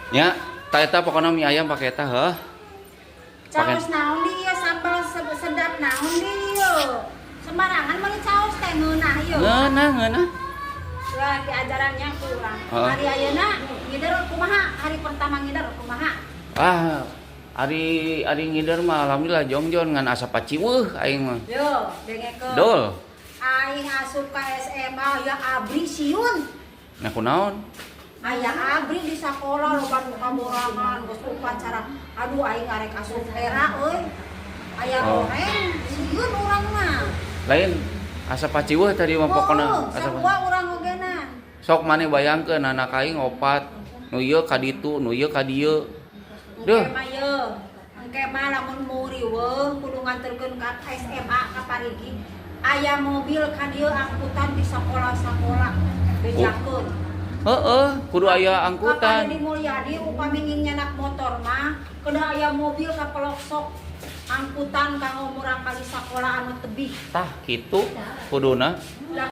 Nya, ta eta pokona mie ayam pake eta heuh. Caos naon di ieu, sambal sedap naon di ieu? Sembarangan meuli caos teh ngeunah ieu. Ngeunah, ngeunah. Wah, diajarannya kurang. Heeh. Hari ayeuna ngider kumaha? Hari pertama ngider kumaha? Ah, ari ari ngider mah alhamdulillah jongjon, ngan asa paciweuh aing mah. Yo, dengekeun. Dol. Aing asup ka SMA ya abri sieun. Nah, kunaon? Aya abri di sakola, loba nu kaborangan geus upacara. Aduh, aing arek asup era euy. Aya goreng, sieun urang mah. Lain asa paciweuh tadi mah pokona. Oh, asa sarua urang ogena. Sok maneh bayangkeun anak aing opat, nu ieu ka ditu, nu ieu ka dieu. Duh. Engke mah ye. Engke mah lamun mau riweuh kudu nganterkeun ka SMA ka Parigi. Aya mobil ka dieu, angkutan di sakola-sakola bejakeun. Heeh, kudu aya Ka angkutan. Dedi Mulyadi upami ingin nyanak motor mah kedah aya mobil ka pelosok, angkutan kanggo murangkalih sakola anu tebih. Tah, kitu kuduna. Lah.